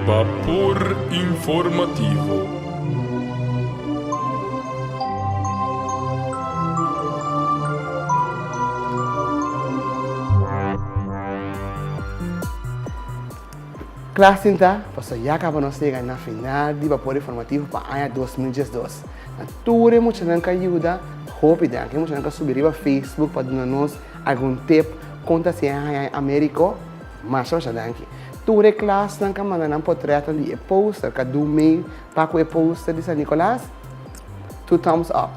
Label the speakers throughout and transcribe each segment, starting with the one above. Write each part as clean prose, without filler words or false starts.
Speaker 1: Bapor Informativo.
Speaker 2: Kla sinta, pasobra ya kaba nos yega na final di Bapor Informativo pa aña 2012. Na tur e muchanan ku a yuda, hopi danki. E muchanan ku a subi riba Facebook pa duna nos algun tip kon ta hasi haña Americo, masha masha danki. Tur e klasnan ku a manda nan potretnan di e poster, ku a dun mail pa ku e poster di San Nicolas, two thumbs up.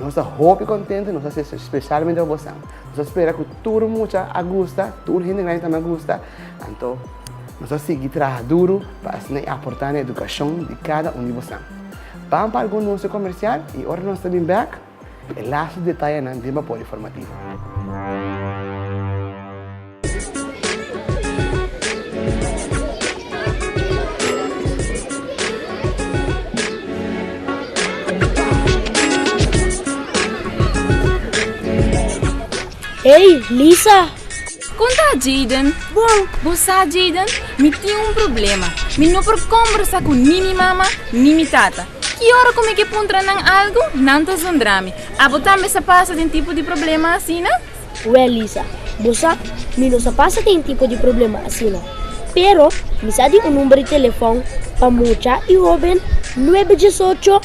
Speaker 2: Nos ta hopi contento, nos ta haci specialmente pa bosan. Nos ta spera cu tur mucha a gusta, tur hende grandi tambe a gusta. Anto nos ta sigui traha duro pa asina e aporta na educacion di cada un di bosan. Ban pa algun anuncio comercial y ora nos ta bin bek, e laatste detayenan den Bapor Informativo.
Speaker 3: Hey, Lisa!
Speaker 4: Kon ta, Jayden?
Speaker 3: Bon!
Speaker 4: Bo sa, Jayden, mi tin un problema. Mi no por kombersa ku ni mi mama ni mi tata. Ki ora ku mi ke puntra nan algu, nan ta zundra mi. Abo tambe sa pasa den tipo di problema asina?
Speaker 3: Wèl Lisa, bo sa, mi no sa pasa den tipo di problema asina. Pero, mi sa di un number di telefòn pa mucha i hóben, nuebe diesocho.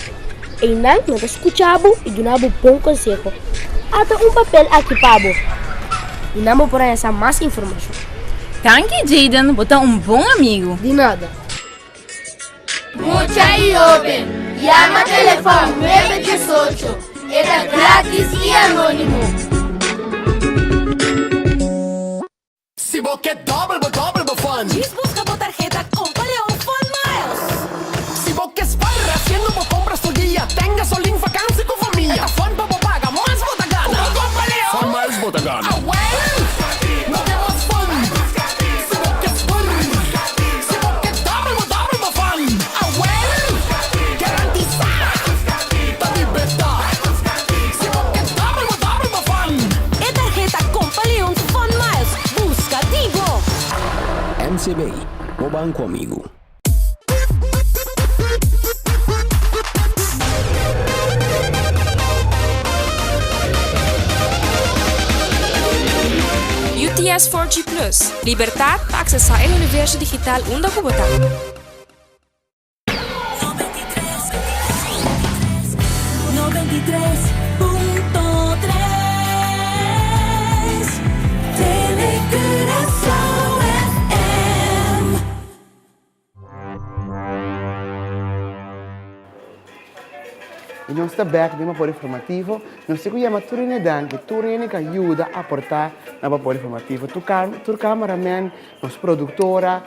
Speaker 3: Einan nan ta skucha bo i duna bo bon konseho. Ata un papel aki pa bo. I nan bo por haña sa mas informashon.
Speaker 4: Danki Jayden, bo ta un bon amigu.
Speaker 3: Di nada.
Speaker 5: Mucha i hóben, yama telefòn 918. E ta grátis i anónimo.
Speaker 6: Si bo ke dòbel bo dòbel bo fun.
Speaker 7: Djis buska bo tarheta Kompa Leon Fun Miles.
Speaker 6: Si bo ke spar hasiendo bo kompras tur dia, ten gasolin, vakansi ku famia. E ta fun pa bo paga, mas bo ta gana. Ku bo Kompa Leon
Speaker 1: Fun Miles bo ta gana.
Speaker 6: Awel! No ke mas fun. Si bo ke spar. Si bo ke dòbel bo dòbel bo fun. Awel! Garantisá! Ta di beta. Si bo ke dòbel bo dòbel bo fun.
Speaker 7: E tarheta Kompa Leon Fun Miles, buska di bo!
Speaker 8: MCB, bo banko amigu.
Speaker 4: UTS 4G Plus, Libertat pa aksesá e universo digital unda ku bo ta.
Speaker 2: I nos ta bek den Bapor Informativo. Nos tin ku yama tur hende danki, tur hende ku a yuda aportá na Bapor Informativo. Tur tur cameraman, nos produktora,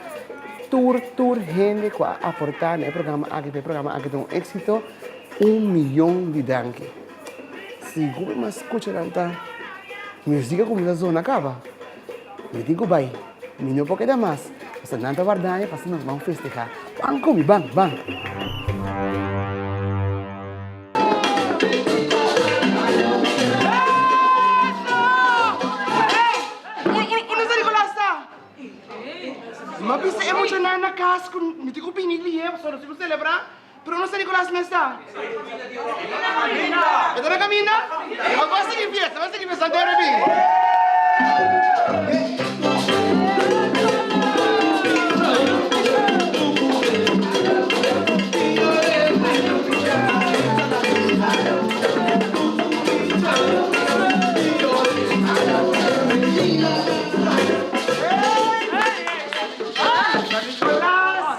Speaker 2: tur tur hende ku a aportá na e programa aki pa e programa aki ta un éksito, un miyon di danki. Sigur mi mas skucha nan ta musika kuminsá zona kaba. Mi tin ku bai. Mi no por keda mas. Pasobra nan ta warda mi pasobra nos ban festehá. Ban ku mi, ban, ban.
Speaker 9: Unda San Nicolas ta? Mi a bisa e muchanan na kas ku mi tin ku bini lihe pasobra nos tin ku selebrá. Pero unda San Nicolas mes ta? E ta na kaminda? Bo a sigui fiesta, bo a sigui fiesta anto bin. San Nicolas!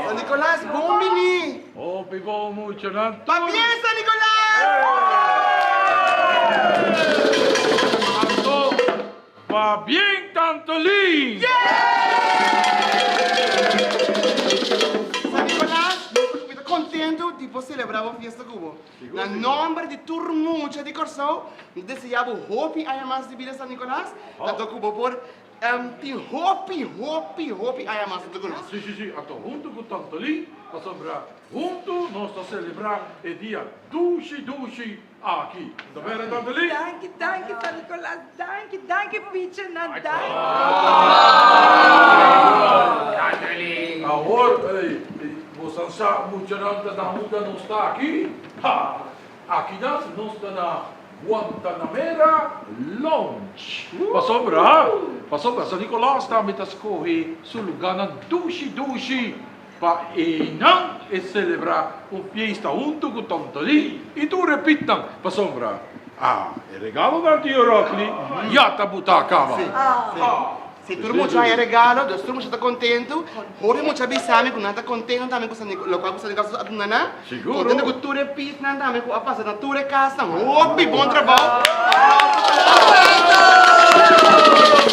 Speaker 9: San Nicolas, bon bini!
Speaker 1: Hopi bon muchanan tur!
Speaker 9: Pabien San Nicolas!
Speaker 1: Anto, pabien Tante Lin!
Speaker 9: San Nicolas, mi ta contento di por celebra bo fiesta cu bo. Na nomber di tur mucha di Corsou, mi ta desea bo hopi aña mas di bida San Nicolas, anto cu bo por Tin hopi, hopi, hopi aña mas huntu ku nos.
Speaker 1: Sí, sí, sí, anto huntu ku Tantolí, pasobra huntu nos ta selebrá e dia dushi, dushi aki. N ta bera, Tantolí?
Speaker 10: Danki, danki, San Nicolas, danki, danki, pichanan, danki.
Speaker 1: muchanan ta na unda nos ta aki? Ha! Aki nas nos ta na Guantanamera Lounge. Pasobra, pasobra San Nicolas tambe ta skohe su lugánan dushi dushi pa einan e selebrá un fiesta huntu ku Tontalí i tur e pitnan. Pasobra, ah, e regalonan Tio Rockly ya ta butá kaba.
Speaker 9: Si tur mucha haña regalo, dus tur mucha ta kontentu. Hopi mucha bisa mi ku nan ta kontentu tambe ku San lokual ku San Nicolas a duna nan.
Speaker 1: Siguro.
Speaker 9: Kontentu ku tur e pisnan tambe ku a pasa na tur e kasnan. Hopi bon trabou. Aplauso pa nan.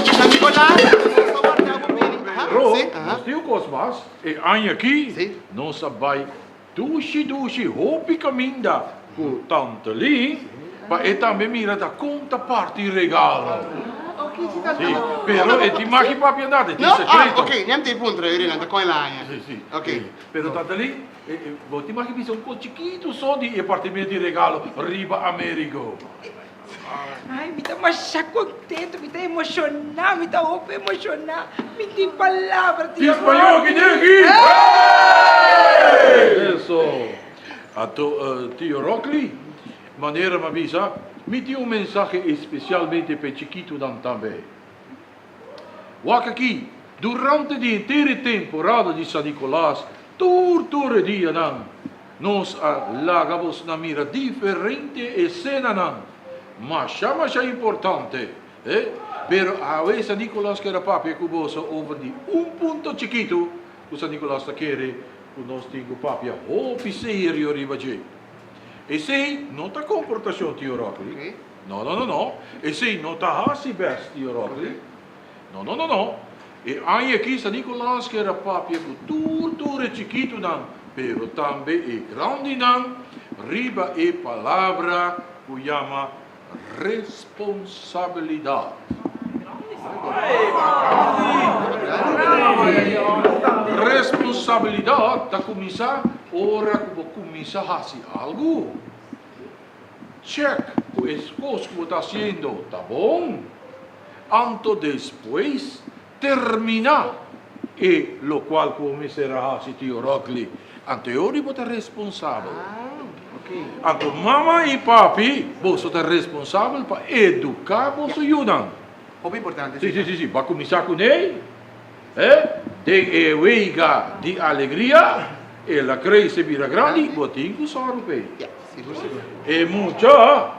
Speaker 9: San Nicolas, nos ta warda bo bini. Aha,
Speaker 1: Pero,
Speaker 9: si, aha.
Speaker 1: nos tin un kos mas. E aña aki,
Speaker 9: Si.
Speaker 1: nos a bai dushi dushi hopi kaminda ku Tante Lin pa e tambe mira ta kon ta parti regalo. Sí, pero e tin maki papia nada, e tin
Speaker 9: No?
Speaker 1: sekreto.
Speaker 9: Ah, ok, nem tin puntra yuri nan ta kon el aña.
Speaker 1: Sí, sí.
Speaker 9: Ok.
Speaker 1: Pero Tante Lin, bo tin maki bisa un kos chikitu so di e partimento di regalo riba Amerigo.
Speaker 10: Ay, mi ta masha contento, mi ta emociona, mi ta hopi emociona. Mi tin palabra,
Speaker 1: Tin
Speaker 10: tio
Speaker 1: spañol
Speaker 10: Rocky.
Speaker 1: aki den aki! Eso. Anto, tio Rockly, manera mi a bisa, mi tin un mensahe especialmente pa e chikitunan tambe. Wak aki, durante di henter e temporada di San Nicolas, tur tur e dianan, nos a laga bosnan mira diferente esenanan masha masha importante, eh. Pero awe San Nicolas kier a papia ku boso over di un punto chikitu ku San Nicolas ta kere ku nos tin ku papia hopi serio riba dje. Esei no ta komportashon, Tio Rockly. No, no, no, no. Esei no ta hasi bes, Tio Rockly. No, no, no, no. E aña aki San Nicolas kier a papia ku tur tur e chikitunan, pero tambe e grandinan, riba e palabra ku yama responsabilidat. Responsabilidat ta kuminsá ora ku bo kuminsá hasi algu. Check ku e kos ku bo ta hasiendo ta bon, anto despues terminá e lokual ku bo mester a hasi, Tio Rockley. Anto e ora bo ta responsabel. Anto mama i papi, boso ta responsabel pa eduká boso yunan.
Speaker 9: Hopi importante.
Speaker 1: Si, si, si, si. Bo a kuminsá kuné, eh, den e wega di alegria, el a krese bira grandi, bo tin ku sòru p'e. E mucha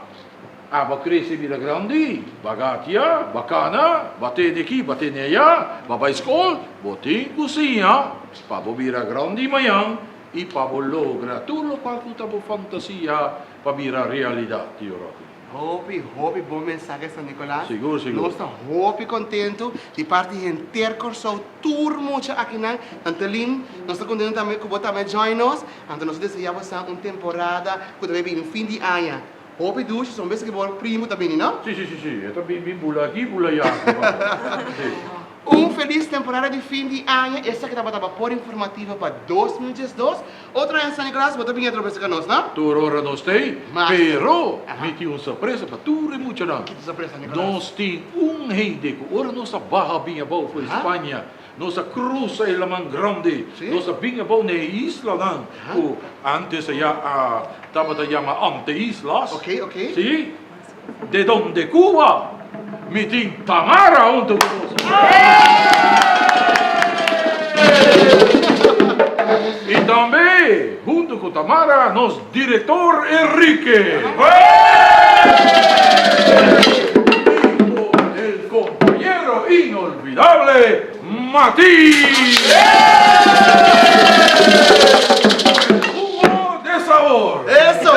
Speaker 1: a ba krese bira grandi, ba gatia, ba kana, ba tene aki, ba tene aya, ba bai skol, bo tin ku siña pa bo bira grandi mañan i pa bo logra tur lokual ku ta bo fantasia pa bira realidat, Tio Rocky.
Speaker 9: Hopi, hopi bon mensahe San Nicolas.
Speaker 1: Sigur, sigur.
Speaker 9: Nos ta hopi contento di parti henter Corsou, tur mucha akinan. Tante Lin, nos ta contento tambe cu bo tambe a join nos. Anto nos ta desea bo sa un temporada cu ta bay bini un fin di aña. Hopi dushi, son bes cu bo primo ta bini, no?
Speaker 1: Si, si, si, si. E ta bin bin bula aki, bula aya. Si.
Speaker 9: Un felis temporada di fin di aña. Esaki tabata Bapor Informativo pa 2012. Otro aña San Nicolas bo ta bini atrobe cerca nos, no?
Speaker 1: Tur ora nos ta ei,
Speaker 9: Master.
Speaker 1: pero
Speaker 9: Aha.
Speaker 1: mi tin un sorpresa pa tur e muchanan.
Speaker 9: Ki ta sorpresa, Nicolas?
Speaker 1: Nos tin un hende ku ora nos a baha bin abou for
Speaker 9: Aha.
Speaker 1: Spaña, nos a krusa e laman grandi,
Speaker 9: Sí.
Speaker 1: nos a bin abou na e islanan
Speaker 9: Aha.
Speaker 1: ku antes aya a tabata yama Anteislas.
Speaker 9: Ok, ok.
Speaker 1: Sí. De donde Cuba mi tin Tamara hunto cu nos. Y tambe hunto cu Tamara nos director Enrique. Y con el compañero inolvidable Mati. Jugo de sabor.
Speaker 9: Eso!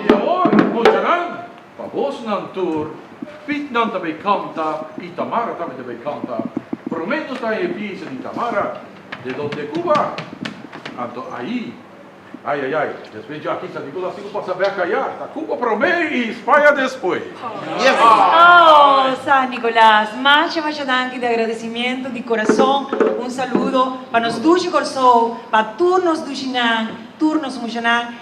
Speaker 1: I awor, muchanan, pa bosnan tur, Pietnan ta bay canta i Tamara tambe ta bay canta. Prome nos ta e pieza di Tamara, De donde Cuba? Anto ayi, ay ay ay, despues dja aki San Nicolas tin cu pasa bek aya, ta Cuba prome i Spaña despues.
Speaker 9: Yes!
Speaker 11: Oh, San Nicolas, masha masha danki di agradecimiento di corazon, un saludo pa nos dushi Corsou, pa tur nos dushinan, Tur nos muchanan.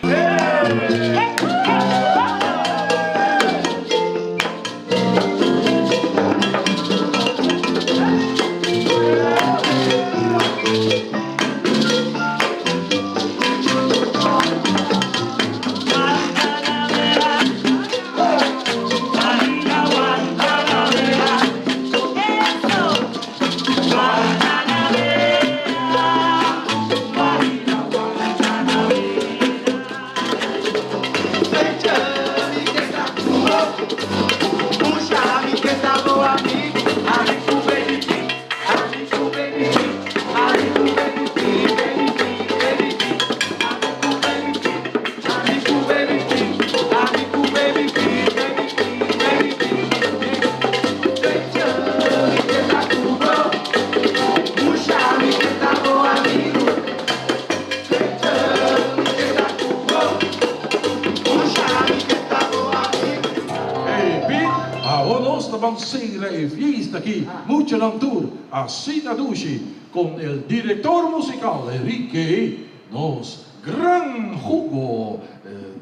Speaker 1: Nos ta ban sera e fiesta aki, muchanan tur asina dushi, con el director musical Enrique, nos gran jugo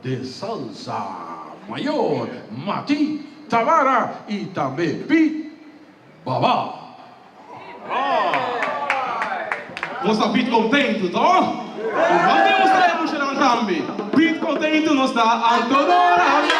Speaker 1: de salsa mayor Mati Tamara y tambe Piet Baba.
Speaker 12: Nos ta Piet kontentu, toh? Nos demostrá e muchanan tambe. Piet kontentu nos ta, anto no.